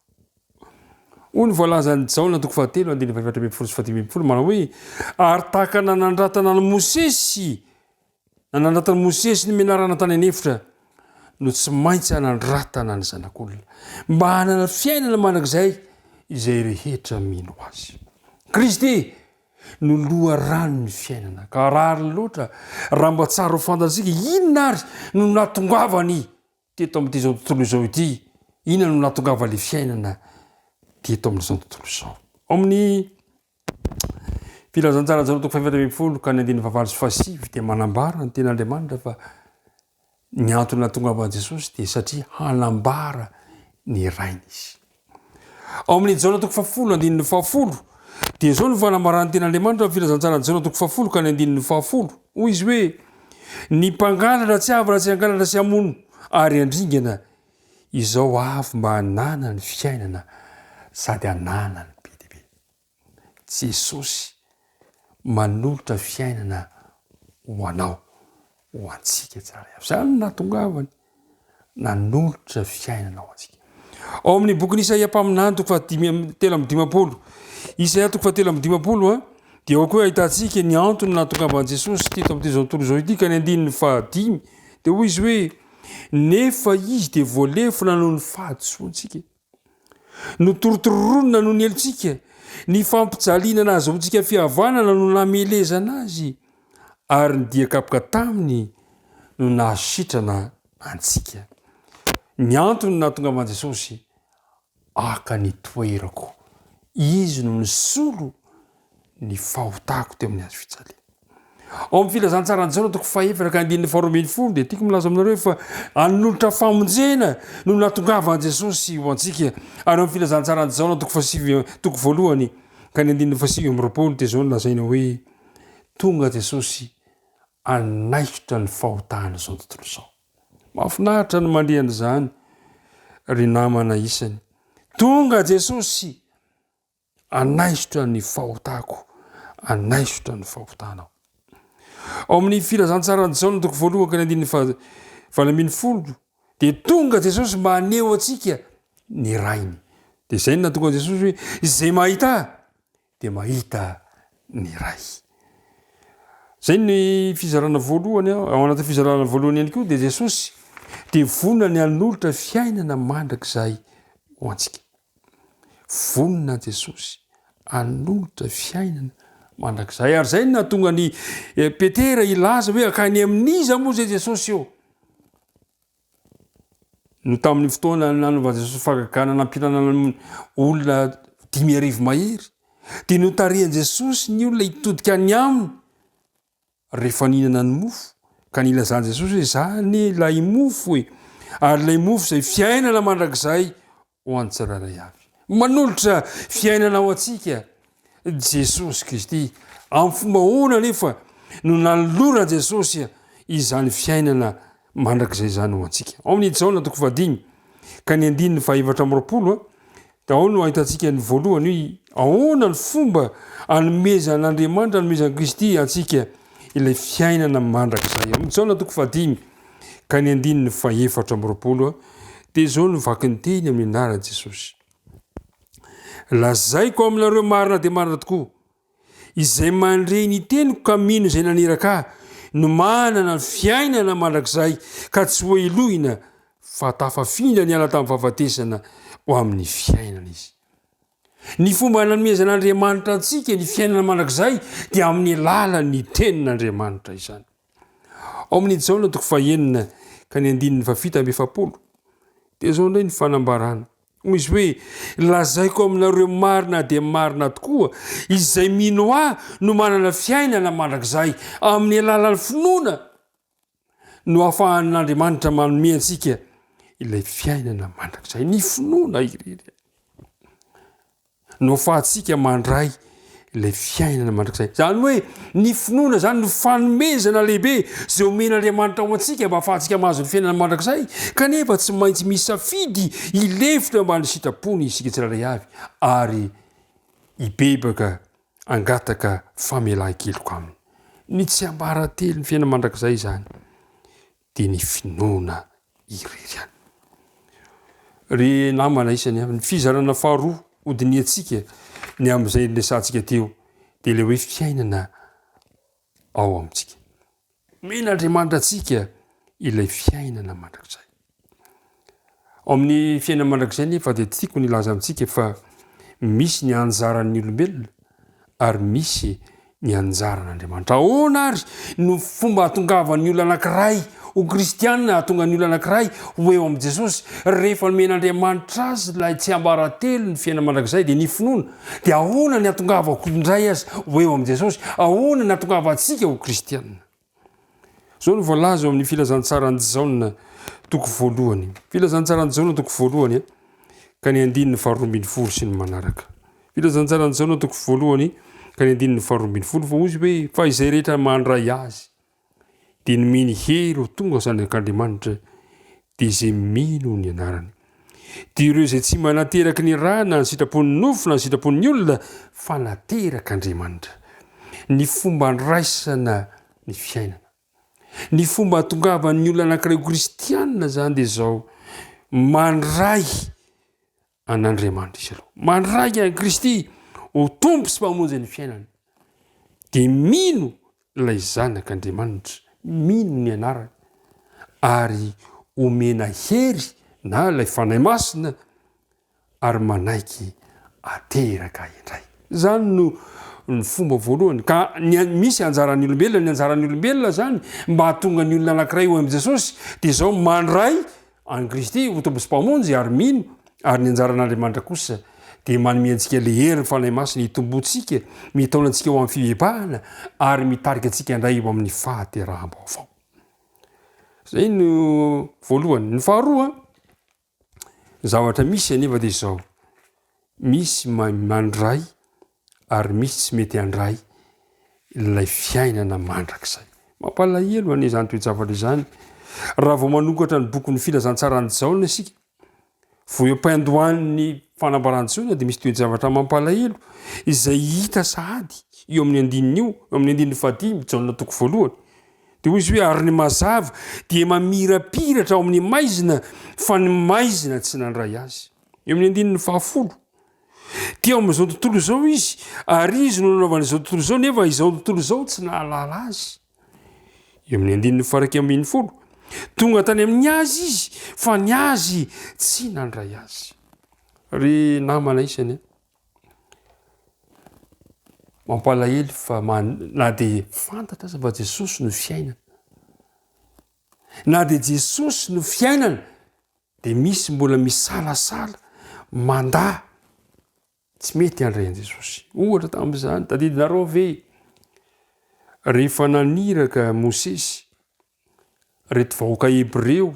Hoy ny voalazan'i Jaona toko fahatelo andininy faha-14 sy faha-15 manao hoe ary tahaka nanandratana an'i Mosesy nanandratan'i Mosesy ny menarana tany an'efitra no tsy maintsy hanandratana ny zanak'olona mba hanana fiainana mandrakizay izay rehetra mino azy. Kristy no loharanon'ny fiainana. Ka rariny loatra raha mba tsara ho fantatsika inona ary no nahatongavany teto amin'ity izao tontolo izao ity, inona no nahatongavan'ilay fiainana teto amin'izao tontolo izao. Ao amin'ny Filazantsara Jaona toko faha-14 ka ny andininy fahavalo sy fahasivy dia manambara ny tenin'Andriamanitra fa Ny antony nahatongavan'i Jesosy dia satria hanambara ny Rainy Izy. Ao amin'ny Jaona toko fahafolo andininy fahafolo dia izao no fanambaran'ny tenin'Andriamanitra amin'ny filazantsaran'i Jaona toko fahafolo ka ny andininy fahafolo. Hoy izy hoe, Ny mpangalatra tsy avy raha tsy hangalatra sy hamono ary handringana, izao avy mba hananany fiainana sady hananany be dia be. Jesosy manolotra fiainana ho anao, ho antsika tsirairay avy. Izany no nahatongavany nanolotra fiainana ho antsika. Ao amin'ny bokin'i Isaia mpaminany toko fahadimy amby 53, Isaia toko fahatelo amby dimampolo a, dia ao koa ahitantsika ny antony nahatongavan'i Jesosy teto amin'ity izao tontolo izao ity ka ny andininy fahadimy dia hoy izy hoe nefa izy dia voalefona noho ny fahadisoantsika. Notorontoronina noho ny helotsika, ny fampijaliana nahazoantsika fihavanana no namelezana azy, ary ny dia kapoka taminy no nahasitrana antsika. Ny antony nahatongavan'i Jesosy haka ny toerako. Izy no nisolo ny fahotako teo amin'ny hazo fijaliana. Ao amin'ny filazantsaran'i Jaona toko fahefatra ka andininy faharoa ambin'ny folo dia tiako milaza aminareo fa hanolotra famonjena no nahatongavan'i Jesosy ho antsika. Ary ao amin'ny filazantsaran'i Jaona toko fahasivy toko voalohany ka ny andininy fahasivy amby 20 dia izao no lazaina hoe tonga Jesosy hanaisotra ny fahotan'izao tontolo izao. Mahafinaritra ny mandre an'izany ry namana isany. Tonga Jesosy Anaisotra ny fahotako, anaisotra ny fahotanao. Ao amin'ny filazantsaran'i Jaona toko voalohany ka ny andininy faha 18 dia tonga Jesosy mba haneho antsika ny Rainy. Dia izay no nahatonga an'i Jesosy hoe izay mahita ahy dia mahita ny Ray. Izay ny fizarana voalohany, ao anatin'ny fizarana voalohany ihany koa dia Jesosy dia vonona ny hanolotra fiainana mandrakizay ho antsika. Vonona Jesosy hanolotra fiainana mandrakizay. Ary izay no nahatonga an'i eh, Petera hilaza hoe akany amin'iza moa izay Jesosy eo? No tamin'ny fotoana nanaovan'i Jesosy fahagagana nampihinanana olona 5000 mahery, dia notarihan'i Jesosy ny olona hitodika any aminy rehefa nihinana ny mofo, ka nilazan'i Jesosy hoe, Izaho anie ilay mofo e, ary ilay mofo izay fiainana mandrakizay ho an'ny tsirairay avy. Manolotra fiainana ho antsika Jesosy Kristy. Amin'ny fomba ahoana anefa no nanoloran'i Jesosy izany fiainana mandrakizay izany ho antsika? Ao amin'ny Jaona toko fahadimy ka ny andininy faha-efatra amby 20 Dia ao no ahitantsika ny voalohany hoe ahoana ny fomba anomezan'Andriamanitra, anomezan'i Kristy antsika ilay fiainana mandrakizay. Amin'ny Jaona toko fahadimy ka ny andininy fahefatra amby 20 dia izao no vakin'ny teny amin'ny anaran'i Jesosy. Lazaiko aminareo marina dia marina tokoa, Izay mandre ny teniko ka mino izay naniraka ahy no manana ny fiainana mandrakizay ka tsy hohelohina fa tafafindra niala tamin'ny fahafatesana ho amin'ny fiainana izy. Ny fomba nanomezan'Andriamanitra antsika ny fiainana mandrakizay dia amin'ny alalan'ny tenin'Andriamanitra izany. Ao amin'ny Jaona toko fahenina ka ny andininy fahafito amby 40 dia izao indray ny fanambarana. Hoy izy hoe, Lazaiko aminareo marina dia marina tokoa, izay mino ahy no manana fiainana mandrakizay. Amin'ny alalan'ny finoana no ahafahan'Andriamanitra manome antsika. ilay fiainana mandrakizay. Ny finoana irery ihany no ahafahantsika mandray ilay fiainana mandrakizay. Izany hoe ny finoana izany no fanomezana lehibe izay omen'Andriamanitra ho antsika mba ahafahantsika mahazo ny fiainana mandrakizay, kanefa tsy maintsy misafidy hilefitra ambany sitrapony isika tsirairay avy ary hibebaka hangataka famelan-keloka aminy. Ny tsiambaratelon'ny fiainana mandrakizay izany dia ny finoana irery ihany. Ry namana isany, ny fizarana faharoa hodinihantsika ny amin'izay niresahantsika teo dia ilay hoe fiainana ao amintsika. Omen'Andriamanitra antsika ilay fiainana mandrakizay. Ao amin'ny fiainana mandrakizay nefa dia tiako ny hilaza amintsika fa misy ny anjaran'ny olombelona ary misy ny anjaran'Andriamanitra. Ahoana ary no fomba hahatongavan'ny olona anankiray ho kristiana, hahatonga ny olona anankiray ho eo amin'i Jesosy? Rehefa nomen'Andriamanitra azy ilay tsiambaratelo ny fiainana mandrakizay dia ny finoana, dia ahoana ny hahatongavako indray aza ho eo amin'i Jesosy? Ahoana ny hahatongavantsika ho kristiana? Izao no voalaza ao amin'ny Filazantsaran'i Jaona toko voalohany. Filazantsaran'i Jaona toko voalohany ka ny andininy faharoa ambin'ny folo sy ny manaraka. Filazantsaran'i Jaona toko voalohany ka ny andininy faharoa ambin'ny folo fa hoy izy hoe fa izay rehetra mandray azy dia nomeny hery ho tonga zanak'Andriamanitra dia izay mino ny anarany. Dia ireo izay tsy mba nateraky ny ra na ny sitrapon'ny nofo na ny sitrapon'ny olona fa naterak'Andriamanitra. Ny fomba andraisana ny fiainana. Ny fomba ahatongavan'ny olona anankiray ho kristianina izany dia izao, mandray an'Andriamanitra izy aloha. Mandray an'i Kristy ho Tompo sy Mpamonjy ny fiainany. Dia mino ilay Zanak'Andriamanitra, mino ny anarany, ary omena hery na ilay Fanahy Masina ary manaiky ateraka indray. Izany no ny fomba voalohany. Ka ny misy anjaran'ny olombelona, ny anjaran'ny olombelona izany mba hahatonga ny olona anankiray ho amin'i Jesosy dia izao mandray an'i Kristy ho Tompo sy Mpamonjy ary mino, ary ny anjaran'Andriamanitra kosa dia manome antsika ilay herin'ny Fanahy Masina hitomboantsika, mitaona antsika ho amin'ny fibebahana ary mitarika antsika indray ho amin'ny fahateraham-baovao. Izay no voalohany. Ny faharoa, ny zavatra misy anefa dia izao, misy mandray ary misy tsy mety handray ilay fiainana mandrakizay. Mampalahelo anie izany toe-javatra izany. Raha vao manokatra ny bokin'ny filazantsaran'i Jaona isika, vao eo am-piandohan'ny fanambaran'i Jaona dia misy toe-javatra mampalahelo izay hita sahady eo amin'ny andininy io, eo amin'ny andininy fahadimy, Jaona toko voalohany. Dia hoy izy hoe, ary ny mazava dia mamirapiratra ao amin'ny maizina, fa ny maizina tsy nandray azy. Eo amin'ny andininy fahafolo. Teo amin'izao tontolo izao izy, ary izy no nanaovana izao tontolo izao, nefa izao tontolo izao tsy nahalala azy. Eo amin'ny andininy faha 11. Tonga tany amin'ny azy izy, fa ny azy tsy nandray azy. Ry namana isany, mampalahelo fa na dia fantatra aza fa Jesosy no fiainana, na dia Jesosy no fiainana, Dia misy mbola misalasala, mandà, tsy mety handray an'i Jesosy. Ohatra tamin'izany, tadidinareo ve rehefa naniraka Mosesy ireto vahoaka hebreo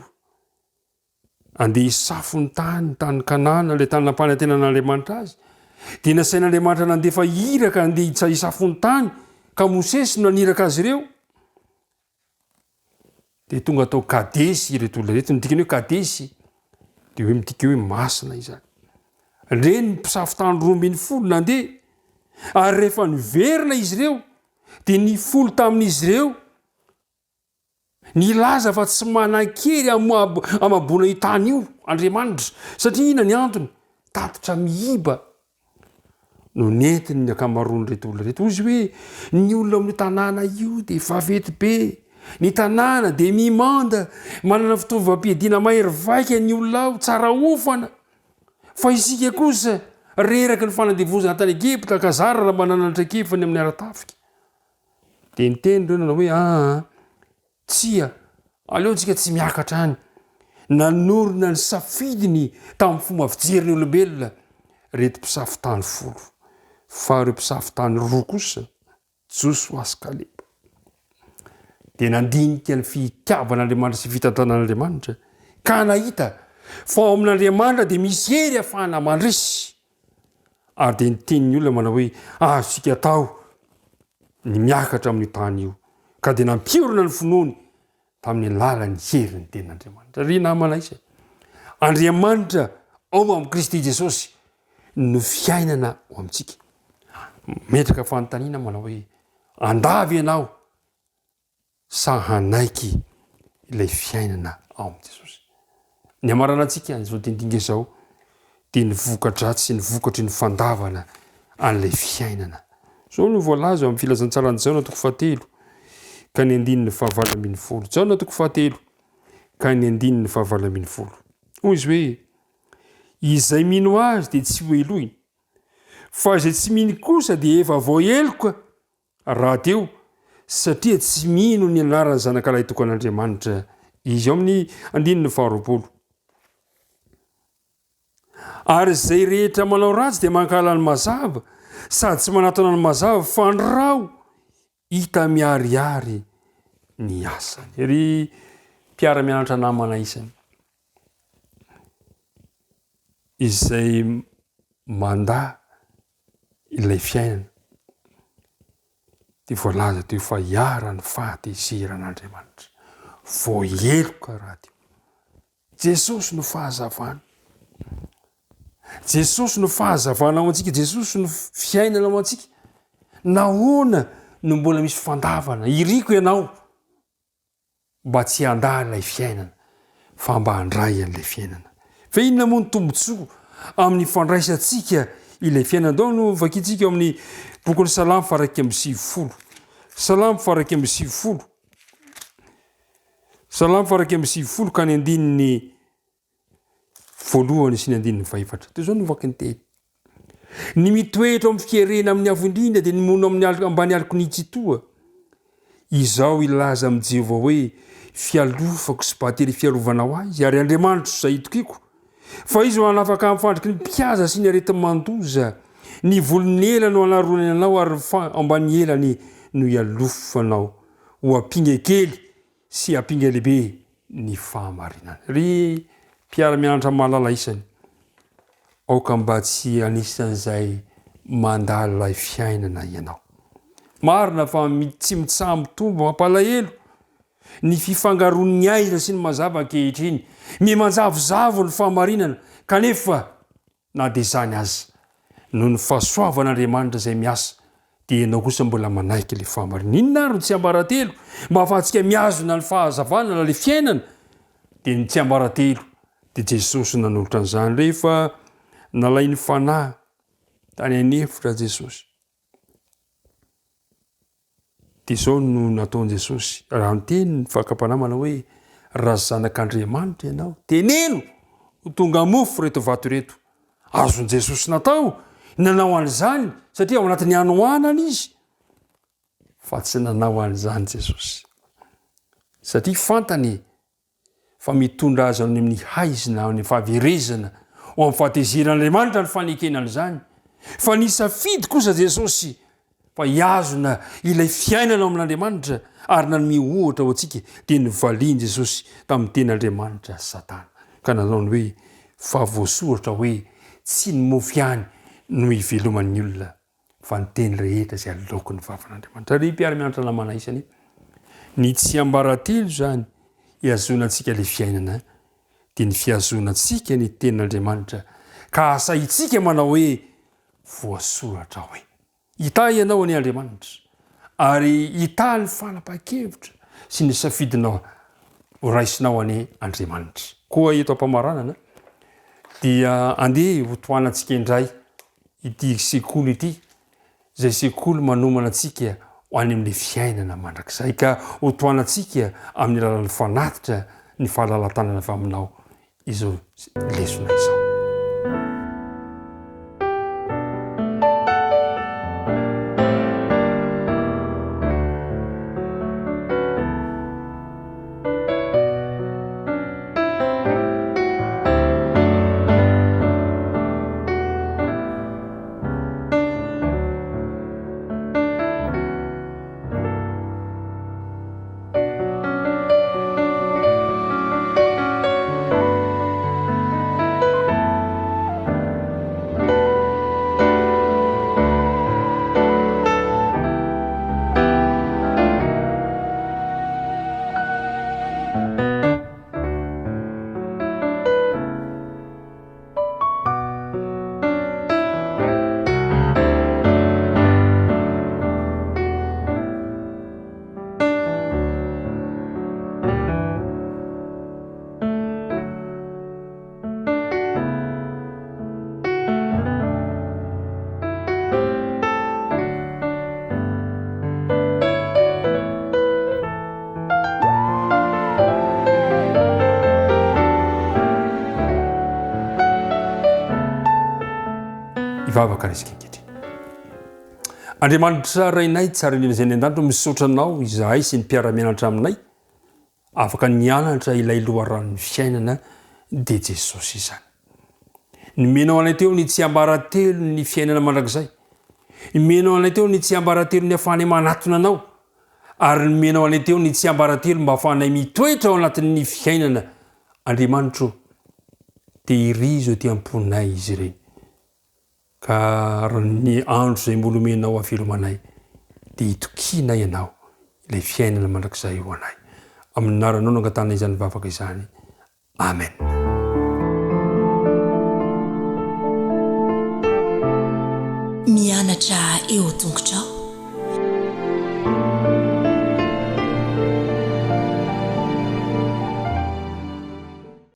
handeha hisafo ny tany, tany Kanana, ilay tany nampanantenan'Andriamanitra azy, dia nasain'Andriamanitra nandefa iraka handeha hisafo ny tany, ka Mosesy no naniraka azy ireo. Dia tonga tao Kadesy ireto olona ireto. Ny dikany hoe Kadesy dia hoe midika hoe masina izany. Ireny mpisafo tany 12 nandeha, ary rehefa niverina izy ireo dia ny folo tamin'izy ireo nilaza fa tsy manan-kery hamaboana io tany io Andriamanitra, satria inona ny antony? Tatitra miiba no nentiny ny ankamaroan'ireto olona ireto. Hoy izy hoe, ny olona amin'io tanàna io dia vaventy be, ny tanàna dia mimanda, manana fitaovam-piadiana mahery vaika ny olona ao, tsara hofana. Fa isika kosa reraky ny fanandevozana tany Egypta ka zara raha mba nanana traikefa ny amin'ny ara-tafika. Dia niteny ireo nanao hoe, aa, Tsia, aleontsika tsy miakatra any. Nanorina ny safidiny tamin'ny fomba fijerin'ny olombelona ireto mpisafo tany folo, fa ireo mpisafo tany roa kosa, Josoa sy Kaleba, dia nandinika ny fitiavan'Andriamanitra sy fitantanan'Andriamanitra, ka nahita. Fa ao amin'Andriamanitra dia misy hery ahafahana mandresy. Ary dia niteny ny olona manao hoe, Azontsika atao ny miakatra amin'io tany io. Ka dia nampiorina ny finoany tamin'ny alalan'ny herin'ny tenin'Andriamanitra. Ry namana isany, Andriamanitra ao amin'i Kristy Jesosy no fiainana ho amintsika. Metraka fanontaniana manao hoe, Andavy ianao sa hanaiky ilay fiainana ao amin'i Jesosy. Ny hamaranantsika an'izao dindinga izao dia ny voka-dratsy sy ny vokatry ny fandavana an'ilay fiainana. Izao no voalaza ao amin'ny filazantsaran'i Jaona toko fahatelo ka ny andininy fahavalo 18. Jaona toko fahatelo ka ny andininy fahavalo 18. Hoy izy hoe, Izay mino azy dia tsy hohelohina, fa izay tsy mino kosa dia efa voaheloka rahateo satria tsy mino ny anaran'ny Zanakalahy tokan'Andriamanitra izy. Ao amin'ny andininy faharoapolo. Ary izay rehetra manao ratsy dia mankahala ny mazava sady tsy manatona ny mazava fandrao hita miharihary ny asany. Ry mpiara-mianatra namana isany, izay mandà ilay fiainana dia voalaza teo fa iharan'ny fahatezeran'Andriamanitra. Voaheloka rahateo. Jesosy no fahazavana. Jesosy no fahazavana ho antsika, Jesosy no fiainana ho antsika. Nahoana no mbola misy fandavana? Iriko ianao mba tsy handà ilay fiainana fa mba handray an'ilay fiainana. Fa inona moa ny tombontsoa amin'ny fandraisantsika ilay fiainana? Andao no vakintsika ao amin'ny bokin'ny Salamo faha 91. Salamo faha 91. Salamo faha 91 ka ny andininy voalohany sy ny andininy fahefatra. Toy izao no vaky ny teny. Ny mitoetra ao amin'ny fierena amin'ny Avo Indrindra dia ny monina amin'ny aloka ambany aloky ny Tsitoha. Izaho hilaza amin'i Jehovah hoe, Fialofako sy batery fiarovana ho ahy Izy, ary Andriamanitro izay itokiako. Fa Izy no hanafaka amin'ny fandriky ny mpihaza sy ny areti-mandoza. Ny volon'ny elany no hanaronany anao, ary ny ambany elany no hialofanao. Ho ampinga kely sy ampinga lehibe ny fahamarinana. Ry mpiara-mianatra mahalala isany, aoka mba tsy anisan'izay mandalo ilay fiainana ianao. Marina fa tsy mitsaha-mitombo mampalahelo ny fifangaroan'ny aizina sy ny mazava ankehitriny. Miha-manjavozavo ny fahamarinana, kanefa Na dia izany aza, noho ny fahasoavan'Andriamanitra izay miasa, dia ianao kosa mbola manaiky ilay fahamarinana. Inona ary no tsiambaratelo mba hahafahantsika mihazona ny fahazavana na ilay fiainana? Dia ny tsiambaratelo dia Jesosy nanolotra an'izany rehefa nalain'ny Fanahy tany an'efitra Jesosy. Dia izao no nataon'i Jesosy, raha niteny ny fakam-panahy manao hoe, Raha zanak'Andriamanitra ianao, teneno ho tonga mofo ireto vato ireto. Azon'i Jesosy natao ny nanao an'izany satria ao anatin'ny hanoanana izy. Fa tsy nanao an'izany Jesosy. Satria fantany fa mitondra azy any amin'ny haizina, any amin'ny fahaverezana, ho amin'ny fahatezeran'Andriamanitra ny fanekena an'izany. Fa nisafidy kosa Jesosy fa hihazona ilay fiainana ao amin'Andriamanitra ary nanome ohatra ho antsika, dia novalian'i Jesosy tamin'ny tenin'Andriamanitra Satana, ka nanao ny hoe, Fa voasoratra hoe, Tsy ny mofo ihany no iveloman'ny olona, fa ny teny rehetra izay aloaky ny vavan'Andriamanitra. Ry mpiara-mianatra namana isany, ny tsiambaratelo izany ihazonantsika ilay fiainana dia ny fihazonantsika ny tenin'Andriamanitra ka asahintsika manao hoe voasoratra hoe. Hitahy ianao anie Andriamanitra ary hitahy ny fanapahan-kevitra sy ny safidinao ho raisinao anie Andriamanitra. Koa eto am-pamaranana dia andeha hotohanantsika indray ity sekoly ity, izay sekoly manomana antsika ho any amin'ny fiainana mandrakizay, ka hotohanantsika amin'ny alalan'ny fanatitra ny fahalalahan-tanana avy aminao izao lesona izao. Hivavaka ary isika ankehitriny. Andriamanitra Rainay tsara indrindra izay any an-danitra, misaotra Anao izahay sy ny mpiara-mianatra aminay afaka nianatra ilay loharanon'ny fiainana dia Jesosy izany. Nomenao anay teo ny tsiambaratelon'ny fiainana mandrakizay. Nomenao anay teo ny tsiambaratelon'ny afahanay manatona Anao. Ary nomenao anay teo ny tsiambaratelo mba afahanay mitoetra ao anatin'ny fiainana. Andriamanitro, tehirizo aty am-ponay izy ireny. Ka raha ny andro izay mbola omenao havelomanay dia itokianay Ianao ilay fiainana mandrakizay ho anay. Amin'ny anaranao no angatahanay izany vavaka izany. Amen. Mianatra eo tongotrao.